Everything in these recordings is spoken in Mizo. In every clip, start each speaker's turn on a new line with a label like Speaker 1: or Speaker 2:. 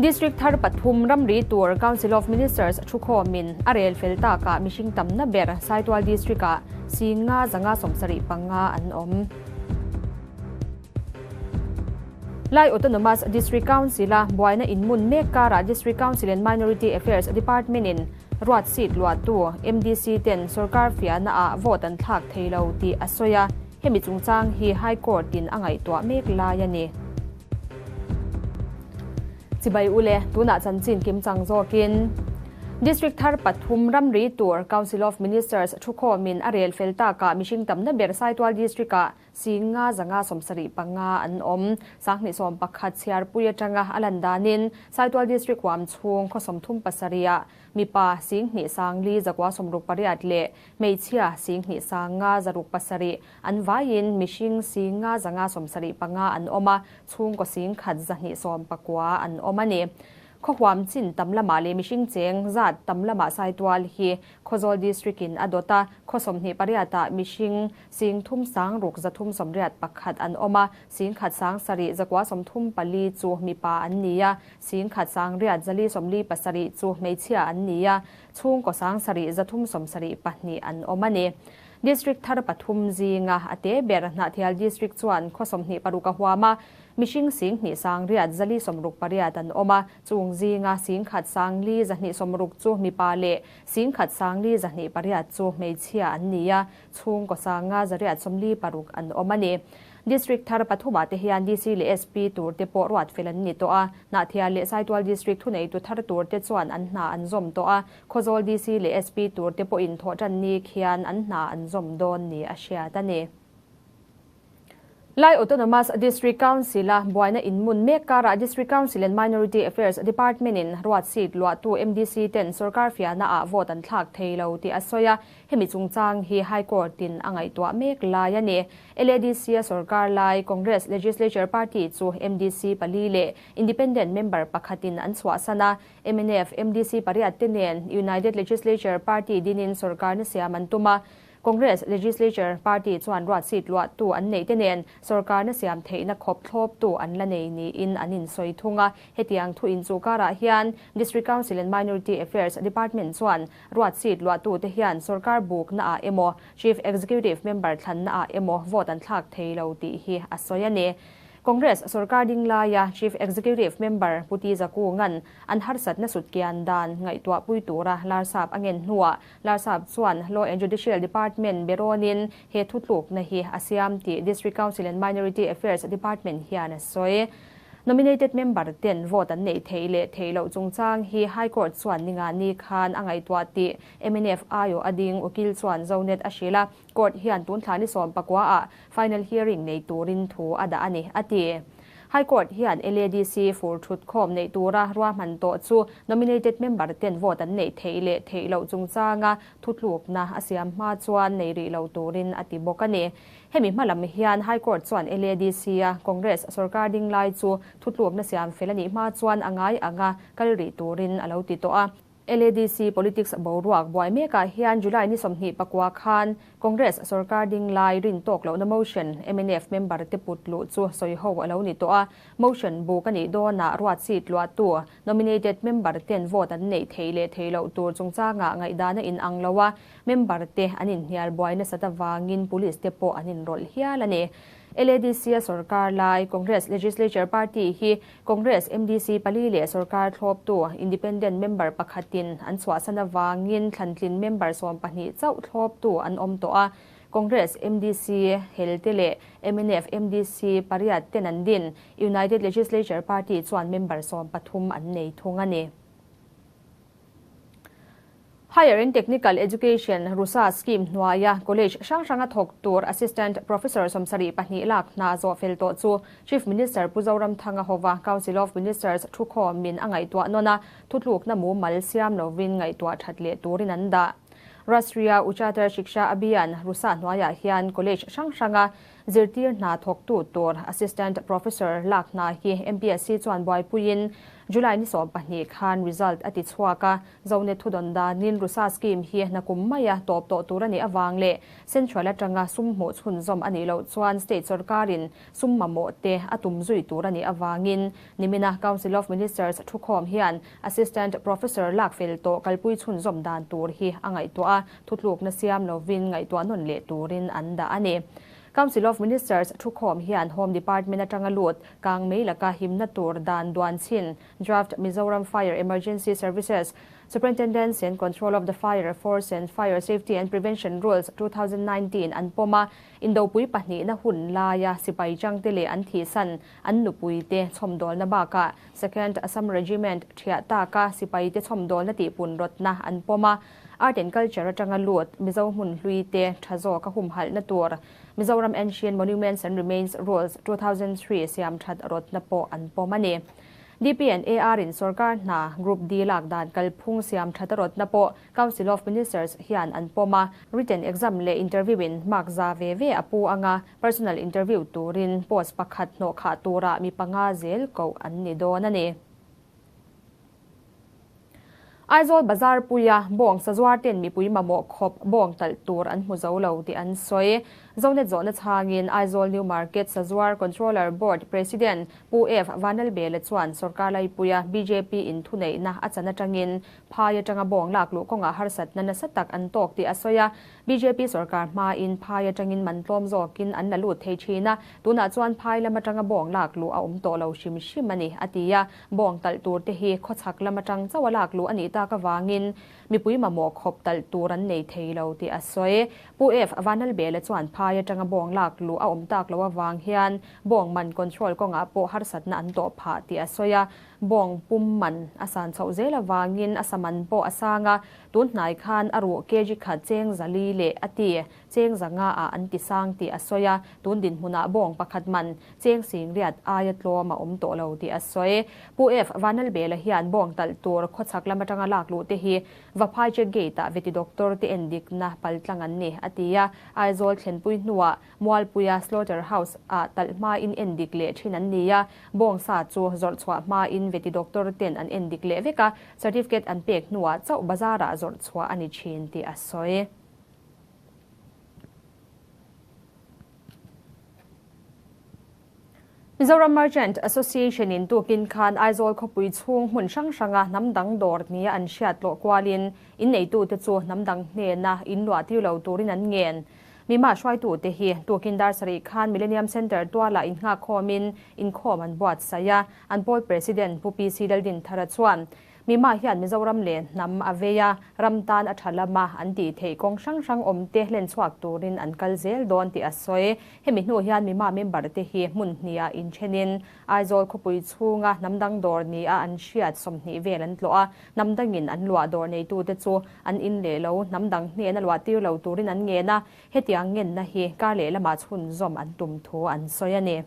Speaker 1: District thar pathum ramri tur Council of Ministers thukhawmin a rel fel takah mihring tamna ber Saitual District-ah 5 575 an awm. Lai Autonomous District Council-a buaina inmun mek karah District Council and Minority Affairs Department-in ruat seat luahtu MDC ten sorkar fiahnaah vote an thlak thei lo tih a sawi a, hemi chungchang hi High Court-in a ngaihtuah mek lai a ni. Chibai ule, tunah chanchin kimchang zawkin District thar pathum ramri tur Council of Ministers thukhawmin a rel fel takah mihring tamna ber Saitual District-ah 5 575 an awm. 2011 chhiarpui atanga a lan danin Saitual District huam chhung khaw 37 ah mipa 2 468 leh hmeichhia 2 507 an vaiin mihring 5 575 an awm a, chhungkaw 1,219 an awm a ni. Khaw huam chin tam lamah leh mihring cheng zat tam lamah Saitual hi Khawzawl District in a dawt a, khaw 28 ah mihring 36,381 an awm a, 1,007 934 chu mipa an ni a, 1,847 chu hmeichhia an ni a, chhungkaw 7,372 an awm a ni. District thar pathum zinga a te ber Hnahthial District chuan khaw 26 a huam a, mihring 2,668 an awm a, chung zinga 1,460 chu mipa leh 1,408 chu hmeichhia an ni a, chhungkaw 586 an awm a ni. District thar pathumah te hian DC leh SP tur te pawh ruat fel an ni tawh a, Hnahthial leh Saitual District thuneitu thar tur te chuan an hna an zawm tawh a, Khawzawl DC leh SP tur te pawhin thawhtan ni khian an hna an zawm dawn ni a hriat a ni. Lai Autonomous District Council-a buaina inmun mek karah District Council and Minority Affairs Department-in ruat seat luahtu MDC ten sorkar fiahnaah vote an thlak thei lo tih a sawi a, hemi chungchang hi High Court-in a ngaihtuah mek lai a ni. LADC-a sorkar lai Congress Legislature Party chu MDC pali leh Independent member pakhatin an chhuahsan a, mnf, MDC pariat te nen United Legislature Party dinin sorkarna siam an tum a, Congress Legislature Party chuan ruat seat luahtu an neih te nen sorkarna siam theihna khawp thlawptu an la nei niin an insawi thung a. Hetiang thu inchuh karah hian District Council and Minority Affairs Department chuan ruat seat luahtute hian sorkar buknaah emaw Chief Executive Member thlannaah emaw vote an thlak thei lo tih hi a sawi a ni. Congress sorkar ding laia Chief Executive Member Pu Ti Zakunga'n an harsatna sutkian dan ngaihtuahpui tura Larsap a ngen hnuah Larsap chuan Law and Judicial Department berawnin he thutlukna hi a siam tih District Council and Minority Affairs Department hian a sawi. Nominated member ten vote an neih theih leh theih loh chungchang hi High Court chuan ningani khan a ngaihtuah tih mnf aiawh a ding ukil chuan Zonet a hrilh a, Court hian tun thla ni 19 ah final hearing nei turin thu a dah a ni, a ti. High Court hian LADC fur thut khawm neih tura ruahman tawh chu nominated member ten vote an neih theih leh theih loh chungchanga thutlukna a siam hma chuan nei rih lo turin a ti bawk a ni. Hemi hma lam hian High Court chuan LADC a Congress sorkar ding lai chu thutlukna siam fel a nih hma chuan a ngai anga kal rih turin a lo ti tawh a. LADC politics boruak buai mekah hian July ni 29 khan Congress sorkar ding lai rin tawk lohna motion mnf member te put luh chu sawi ho a lo ni tawh a, motion buk a nih dawnah ruat seat luahtu nominated member ten vote an neih theih leh theih loh tur chungchangah ngaihdana inang lo a, member te an inhnial buai nasat avangin police te pawh an inrawlh hial a ni. LADC a sorkar lai Congress Legislature Party hi Congress MDC pali leh sorkar thlawptu Independent member pakhatin an chhuahsan avangin thlantlin member 12 chauh thlawptu an awm tawh a, Congress MDC helte leh mnf MDC pariat ten an din United Legislature Party chuan member 13 an nei thung a ni. Higher and Technical Education, RUSA, scheme hnuaia college hrang hranga thawk tur Assistant Professor 72 lak hna zawh fel tawh chu Chief Minister Pu Zoramthanga hova Council of Ministers thukhawmin a ngaihtuah nawn a, thutlukna mumal siam lovin ngaihtuah that leh turin an dah. Rashtriya Uchatar Shiksha Abhiyan, RUSA, hnuaiah hian college hrang hranga. Zirtir hna thawktu tur Assistant Professor lak hna hi MPSC chuan buaipuiin July ni 12 khan result a ti chhuak a. Zonet thudawn danin RUSA scheme hi nakum maia tawp tawh tur a nih avang leh Central atanga sum hmuh chhunzawm a nih loh chuan State sorkarin sum mamawh te a tum zui tur a nih avangin nimina Council of Ministers thukhawm hian Assistant Professor lak fel tawh kalpui chhunzawm dan tur hi a ngaihtuah a, thutlukna siam lovin ngaihtuah nawn leh turin an dah a ni. Council of Ministers thukhawm hian Home Department atanga lut kang mei laka himna tur dan duan chhin Draft Mizoram Fire Emergency Services Superintendence and Control of the Fire Force and Fire Safety and Prevention Rules 2019 an pawm a, Indopui pahnihna hun laia sipai changte leh an thihsan an nupuite chhawmdawlna bakah Second Assam Regiment thiah taka sipaite chhawmdawlna tihpun rawtna an pawm a, Art and Culture atanga lut Mizo hmun hluite tha zawka humhalhna tur Mizoram Ancient Monuments and Remains Rules 2003 siam that rawtna pawh an pawm a ni. DP and AR in sorkar hna Group D lak dan kalphung siam that rawtna pawh Council of Ministers hian an pawm a, written exam leh interview in mark za ve ve a pu anga personal interview turin post pakhat hnawh khah turah mi panga zel koh an ni dawn a ni. Aizawl Bazar puia bawng sazuar ten mipui mamawh khawp bawng talh tur an hmu zo lo tih an sawi. Zonet zawhna chhangin Aizawl New Market Sazuar Controller Board President Pu F Vanlalbela chuan sorkar laipuia bjp in thuneihna a chan atangin phai atanga bawng lak luh kawngah harsatna nasa tak an tawk tih a sawi a. Bjp sorkar hmain phai atangin man tlawm zawkin an la lut thei thin a, tunah chuan phai lam atanga bawng lak luh a awm tawh lo hrim hrim a ni, a ti a. Bawng talh tur te hi khawchhak lam atang chauh a lak luh a nih tak avangin mipui mamawh khawp talh tur an nei thei lo tih a sawi. Pu F Vanlalbela chuan phai atanga bawng lak luh a awm tak loh avang hian bawng man control kawngah pawh harsatna an tawh phah tih a sawi a. Bawng pum man a san chhoh zel avangin a sa man pawh a sang a, tun hnai khan a ruh kg khat cheng zali leh a ti cheng zanga ah an ti sang tih a sawi a, tun dinhmunah bawng pakhat man cheng singriat aia tlawm a awm tawh lo tih a sawi. Pu F Vanlalbela hian bawng talh tur khawchhak lam atanga lak luh te hi Vaphai check gate ah veti doctor te endikna paltlang an ni a ti a, Aizawl thlenpui hnuah Mualpuia Slaughter House ah talh hmain endik leh thin an ni a, bawngsa chu zawrh chhuah hmain veti doctor ten an endik leh vek a, certificate an pek hnuah chauh bazar ah zawrh chhuah a ni thin tih a sawi. Mizoram Merchant Association in tukin khan Aizawl khawpui chhung hmun hrang hranga hnam dang dawr nia an hriat tlawh kualin inneitute chu hnam dang hnena inluah tir lo turin an ngen. Mima hruaitute hi tukin dar sarih khan Millennium Centre tualah innghakkhawmin inkhawm an buatsaih a, an pawl President Pu PC Laldinthara chuan Mima hian Mizoram leh hnam a vei a, ram tan a tha lama an tih theih kawng hrang hrang awm te hlen chhuak turin an kal zel dawn tih a sawi. Hemi hnu hian Mima member te hi hmun hniha inthenin Aizawl khawpui chhunga hnam dang dawr nia an hriat 20 vel an tlawh a, hnam dangin an luah dawr neitute chu an in leh lo, hnam dang hnena luah tir lo turin an ngen a, hetiang ngenna hi kar leh lamah chhunzawm an tum thu an sawi a ni.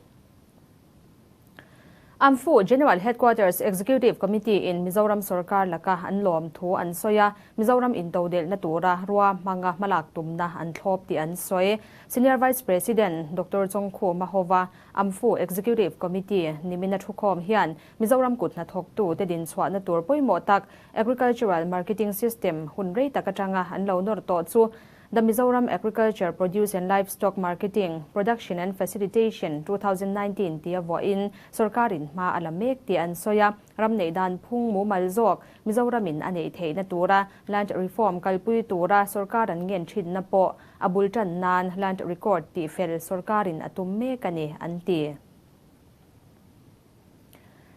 Speaker 1: Amfu General Headquarters Executive Committee in Mizoram sorkar laka an lawm thu an sawi a, Mizoram intodelhna tura rua hmanga hmalak tumna an thlawp tih an sawi. Senior Vice President Doctor Chawngkhu Mahova, Amfu Executive Committee nimina thukhawm hian Mizoram kut hnathawktu te dinchhuahna tur pawimawh tak Agricultural Marketing System hun rei tak atanga an lo nawr tawh chu The Mizoram Agriculture Produce and Livestock Marketing, Production and Facilitation, 2019 tia vuahin sorkarin hma a la mek tih an sawi a, ram neih dan phung mumal zawk Mizoramin a neih theihna tura Land Reform kalpui tura sorkar an ngen thinna pawh a bul tan nan Land Record tih fel sorkarin a tum mek a ni, an ti.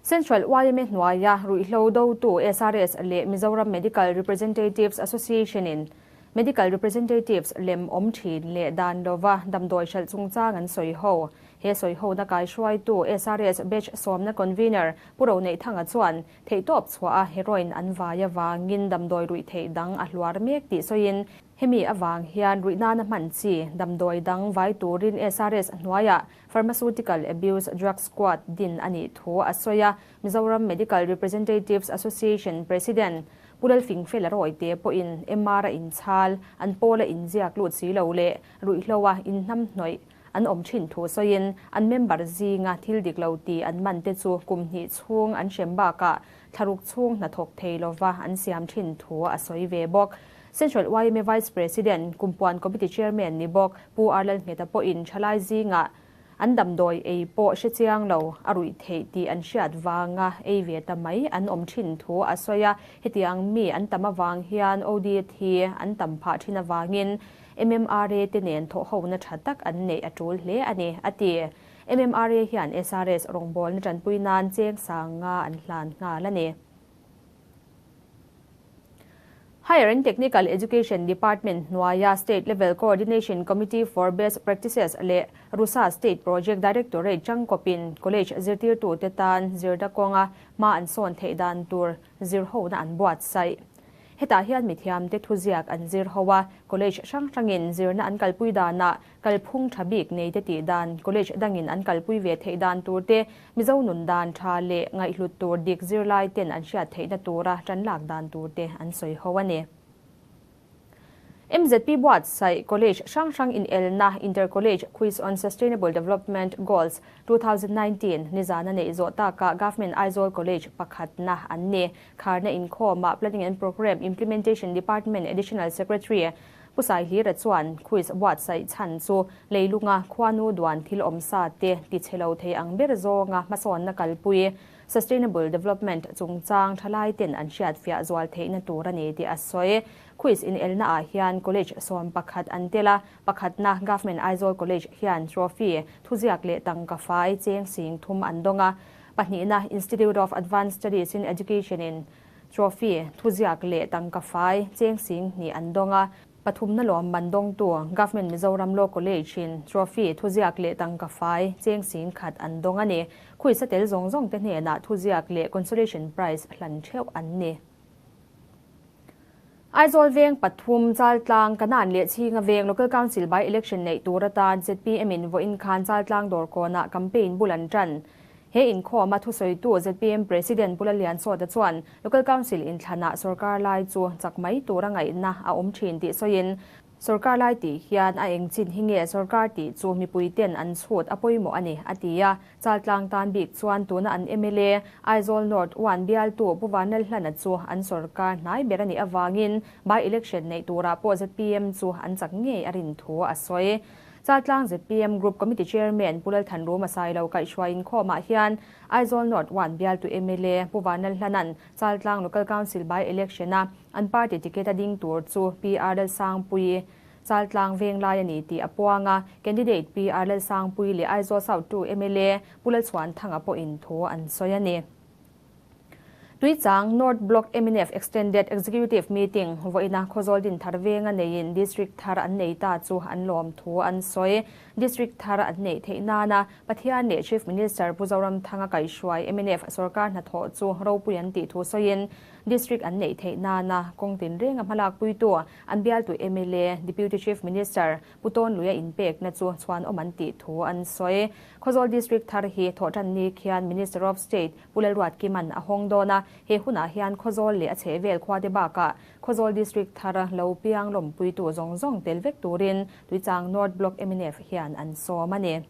Speaker 1: Central YMA hnuaia ruihhlo dotu SRS leh Mizoram Medical Representatives Association in Medical Representatives lem awm thin leh dan lova damdawi hralh chungchang an sawi ho. He sawi hona kaihruaitu SRS Batch sawmna Convener Pu Roneihthanga chuan theihtawp chhuah a heroin an vai avangin damdawi ruih theih dang a hluar mek tih sawiin hemi avang hian ruih nana hman chi damdawi dang vai turin SRS hnuaiah Pharmaceutical Abuse Drug Squad din a nih thu a sawi a, Mizoram Medical Representatives Association President Pu Lalfingfela Rawite pawhin MR a inchhal, an pawla inziak lut si lo leh ruihhlo a inhnamhnawih. an awm thin thu sawiin an member zinga thil dik lo ti an man te chu kum hnih chhung an hrem bakah thlaruk chhung hnathawk thei lova an siam thin thu a sawi ve bawk. Central yma Vice President, Kumpuan Committee Chairman ni bawk Pu Arlalngheta pawhin thalai zinga an damdawi ei pawh hre chiang lo a ruih theih tih an hriat vanga ei ve ta mai an awm thin thu a sawi a. Hetiang mi an tam avang hian OD thi an tam phah thin avangin MMRA te nen thawh hona tha tak an neih a tul hle a ni, a ti. MMRA hian SRS rawngbawlna tanpui nan cheng sanga an hlan nghal a ni. Higher and Technical Education Department hnuaia State Level Coordination Committee for Best Practices leh RUSA State Project Directorate changkawpin College zirtirtute tan zirna kawnga hma an sawn theih dan tur zir hona an buatsaih. Hetah hian mithiamte thuziak an zir ho a, College hrang hrangin zirna an kalpui danah kalphung tha bik nei te tih dan, College dangin an kalpui ve theih dan tur te, Mizo nun dan tha leh ngaihhlut tur dik zirlai ten an hriat theihna tura tan lak dan tur te an sawi ho a ni. MZP buatsaih College hrang hrang inelna Inter College Quiz on Sustainable Development Goals 2019 nizana neih zawh takah Government Aizawl College pakhatna an ni. Kharna inkhawmah Planning and Programme Implementation Department Additional Secretary Pu Saihlira chuan quiz buatsaih chhan chu leilunga khuanu duan thil awm sa te ti chhe lo thei ang ber zawnga hmasawnna kalpui sustainable development chungchang thalai ten an hriat fiah zual theihna tur a ni tih a sawi. Quiz inelna ah hian college 11 an tel a, pakhatna Government Aizawl College hian trophy thuziak leh tangka fai cheng 30,000 an dawng a, pahnihna Institute of Advanced Studies in Education in trophy thuziak leh tangka fai cheng 2000 an dawng a, pathumna lawm man dawngtu Government Mizoram Law College in trophy thuziak leh tangka fai cheng 10,000 an dawng a ni. Quiz a tel zawng zawng te hnenah thuziak leh consolation prize hlan theuh an ni. Aizawl veng pathum Chaltlang Kanan leh Chhinga veng Local Council by election nei tur atan ZPM in voin khan Chaltlang dawr kawna campaign bul an tan. He inkhawma thusawitu ZPM President Pu Lalliansawta chuan Local Council in thlana sarkar lai chu chakmai tura ngaihna a awm thin tih sawiin sarkar lai tih hian a eng chin hi nge sarkar tih chu mipui ten an chhut a pawimawh a ni a ti a. Chaltlang tan bik chuan tuna an MLA Aizawl North 1 bialtu Pu Vanlal Hlana chu an sarkar hnai ber ani awangin by election nei tura pawh ZPM chu an chak ngei a rin thu a sawi. Chaltlang ZPM Group Committee Chairman Pu Lalthanrum a sailo kaihhruai inkhawmah hian Aizawl North 1 bialtu MLA Pu Vanlal Hlanan Chaltlang Local Council by election a an party ticket a ding tur chu PR Lalsangpui Chaltlang veng lai ani tih a puanga candidate PR Lalsangpui leh Aizawl South 2 MLA Pu Lalchhuanthanga pawhin thu an sawi a ni. Tuichang North Block MNF Extended Executive Meeting voina Khawzawl din thar venga neiin District thar an nei ta chu an lawm thu an sawi. District thar an nei theih nana Pathian leh Chief Minister Pu Zoramthanga kaihhruai MNF sarkar hnathawh chu ropui an tih thu sawiin District an nei theih nana kawng tin renga hmalak puitu an bialtu MLA Deputy Chief Minister Pu Tawnluia inpekna chu chuan awm an tih thu an sawi. Khawzawl District thar hi thawhtan ni khian Minister of State Pu Lalruat Kiman a hawng dawn a, he hunah hian Khawzawl leh a chhehvel khuate bakah Khawzawl District thar lo piang lawmpuitu zawng zawng tel vek turin Tuichang North Block MNF hian an sawm a ni.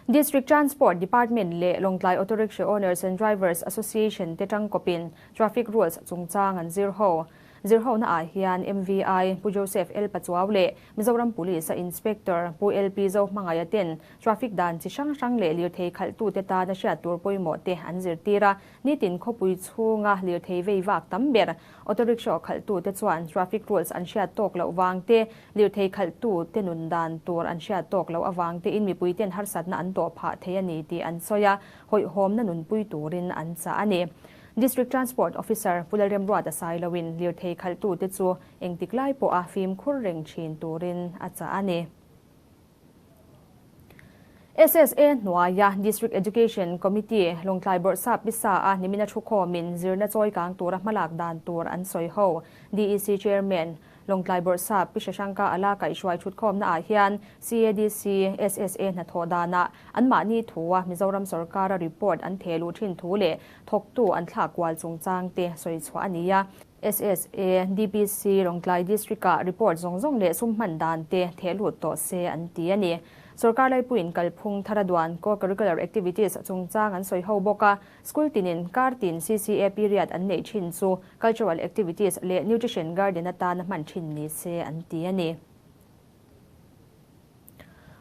Speaker 1: District Transport Department leh Lawngtlai Auto Rickshaw Owners and Drivers Association te tangkawpin traffic rules chungchang an zir ho. Zir ho na ah hian MVI Pu Joseph L Pachuau leh Mizoram Police a Inspector Pu LP Zo hmangaya ten traffic dan chi hrang hrang leh lirthei khalhtu te tana hriat tur pawimawh te an zir tir a, nitin khawpui chhunga lirthei vei vak tam ber auto rickshaw khalhtu te chuan traffic rules an hriat tawk loh wang te lirthei khalhtu te nun dan tur an hriat tawk loh awang te in mipui ten harsatna an tawh phah thei a ni tih an sawi a, hawihhawmna nunpui turin an chah a ni. District Transport Officer Pu Lalremruat a sai loin lirthei khalhtu te chu engtik lai pawh a fim khur reng thin turin a chah a ni. SSA hnuaia District Education Committee Lawngtlai Bawrhsap pisa a nimina thu khawmin zirna chawi kang tura hmalak dan tur an sawi ho. DEC Chairman Lawngtlai Bawrhsap Pi Shashanka ala kaihhruai thut khawmna ah hian CADC SSA hnathawh danah an mahni thua Mizoram sarkara report an thelu thin thu leh thawktu an thlak kual chungchang te sawi chhuah a ni a. SSA, DPC, Lawngtlai District-ah report zawng zawng leh sum hman dan te theh lut tawh se an ti a ni. Sorkar laipuiin kalphung thar a duan co-curricular activities chungchang an sawi ho bawk a, school tinin kar tin CCA period an neih thin chu cultural activities leh nutrition garden atana hman thin ni se an ti a ni.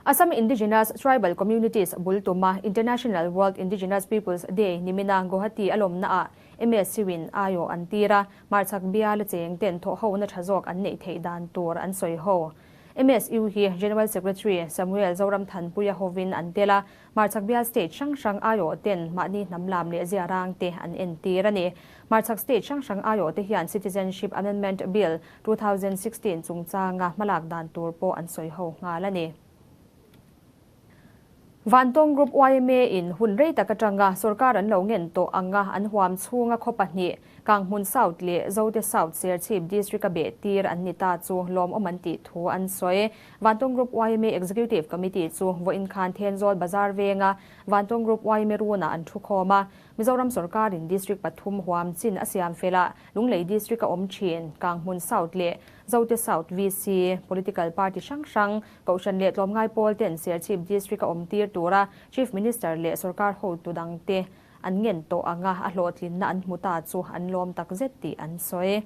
Speaker 1: Assam Indigenous Tribal Communities bul tuma International World Indigenous Peoples Day nimina Guwahati a lawmnaah MSU-in aiawh an tir a, hmarchhak biala cheng ten thawhhona tha zawk an neih theih dan tur an sawi ho. MSU hi General Secretary Samuel Zoramthanpuia hovin an tel a, Hmarchhak bial state hrang hrang aiawh ten mahni hnam lam leh ziarang te an entir a ni. Hmarchhak state hrang hrang aiawh te hian Citizenship Amendment Bill, 2016 chungchanga hmalak dan tur pawh an sawi ho nghal a ni. Vantawng Group yma in hun rei tak atanga sorkar an lo ngen tawh anga an huam chhunga khaw pahnih Kanghmun South leh Zote South Serchhip District a beh tir an ni ta chu lawmawm an tih thu an sawi. Vantawng Group yma Executive Committee chu vawiin khan Thenzawl Bazar venga Vantawng Group yma runah an thu khawm a. Mizoram sorkarin District pathum huam chin a siam fel a, Lunglei District a awm thin, Kanghmun South leh Zote South VC, Political Party hrang hrang, Kohhran leh Tlawmngai pawl ten Serchhip District a awm tir tura Chief Minister leh sorkar hotu dangte an ngen tawh anga a hlawhtlinna an hmu ta chu an lawm takzet tih an sawi.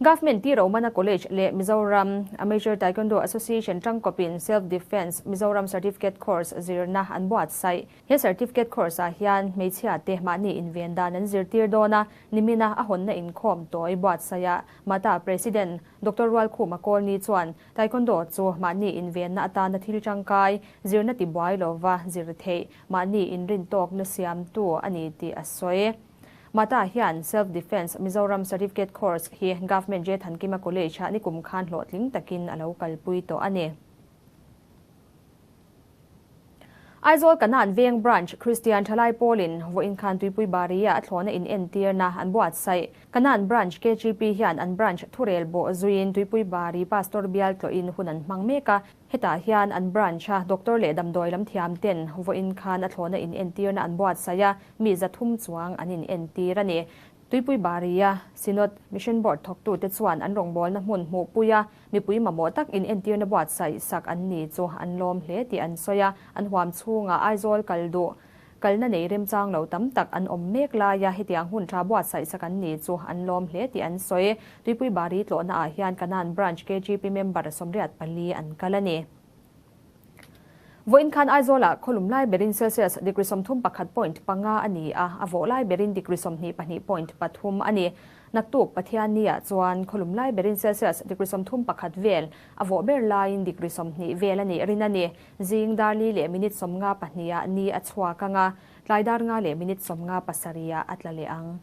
Speaker 1: Government T Romana College leh Mizoram Amateur Taekwondo Association tangkawpin Self Defence Mizoram Certificate Course zirna an buatsaih. He Certificate Course ah hian hmeichhia te mahni inven dan an zirtir dawn a, nimina a hawnna inkhawm tawi buatsaihah Mata President Doctor Rualkhuma Kawlni chuan Taekwondo chu mahni invenna atana thil tangkai, zirna tibuai lova zir theih, mahni inrintawkna siamtu a ni tih a sawi. Mata hian Self Defence Mizoram Certificate Course hi Government J Thankima College ah nikum khan hlawhtling takin a lo kalpui tawh a ni. Aizawl Kanan Veng Branch Kristian Thalai Pawlin vawiin khan Tuipui Bari-ah a thlawhna inentirna an buatsaih. Kanan Branch KGP hian an branch thurel bawh zuiin Tuipui Bari Pastor bial tlawhin hun an hmang mek a. Hetah hian an branch-a doctor leh damdawi lam thiam ten vawiin khan a thlawhna inentirna an buatsaih a, mi 300 chuang an inentir a ni. Tuipui Baria Synod Mission Board thawktute chuan an rawngbawlna hmun hmuhpui a, mipui mamawh tak inentirna buatsaih sak an ni chu an lawm hle tih an sawi a, an huam chhungah Aizawl kal duh kalna nei remchang lo tam tak an awm mek laia hetiang hun tha buatsaih sak an ni chu an lawm hle tih an sawi. Tuipui Bari tlawhnaah hian Kanan Branch KGP member 84 an kal a ni. Vawiin khan Aizawlah khawlum lai berin Celsius degree 31.5 a ni a, a vawh lai berin degree 22.3 a ni. Naktuk Pathianni-ah chuan khawlum lai berin Celsius degree 31 vel, a vawh ber laiin degree 20 vel a nih rin a ni. Zing dar li leh minute 52 ah ni a chhuak ang a, tlai dar nga leh minute 57 ah a tla leh ang.